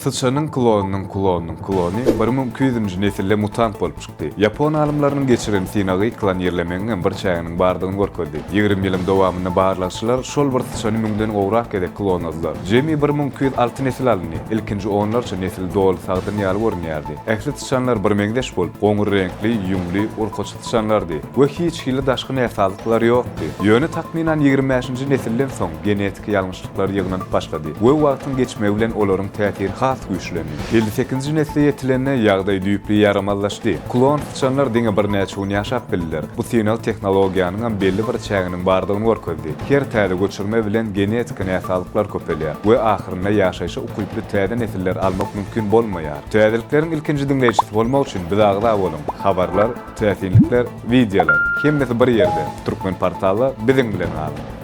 Syçanyň klonynyň klonynyň klony 1200-nji nesilde mutant bolup çykdy. Ýapon alymlarynyň geçiren synagy klonirlemegiňem bir çäginiň bardygyny görkezdi. 20 ýylyň dowamynda barlagçylar şol bir syçany müňden gowrak gezek klonladylar. Jemi 1206 nesil alyndy. Ilkinji onlarça nesil doly sagdyn ýaly görünýärdi. Ähli syçanlar birmeňzeş bolup, goňur reňkli, ýüňli, urkaçy syçanlardy we hiç hili daşky näsazlyklar ýokdy. Ýöne takmynan 25-nji nesilden soň genetiki ýalňyşlyklar ýygnanyp başlady we wagtyň geçmegi bilen olaryň täsiri has güýçlendi. 58-nji nesle ýetilende ýagdaý düýpli ýaramazlaşdy. Klon syçanlar diňe birnäçe gün ýaşap bildiler. Bu synag tehnologiýanyňam belli bir çäginiň bardygyny görkezdi. Her täze göçürme bilen genetiki näsazlyklar köpelýär we ahyrynda ýaşaýşa ukyply täze nesiller almak mümkin bolmaýar. Täzelikleriň ilkinji diňleýjisi bolmak üçin bize agza boluň! Habarlar, täsinlikler, wideolar, hemmesi bir ýerde, Türkmenportalda biziň bilen galyň!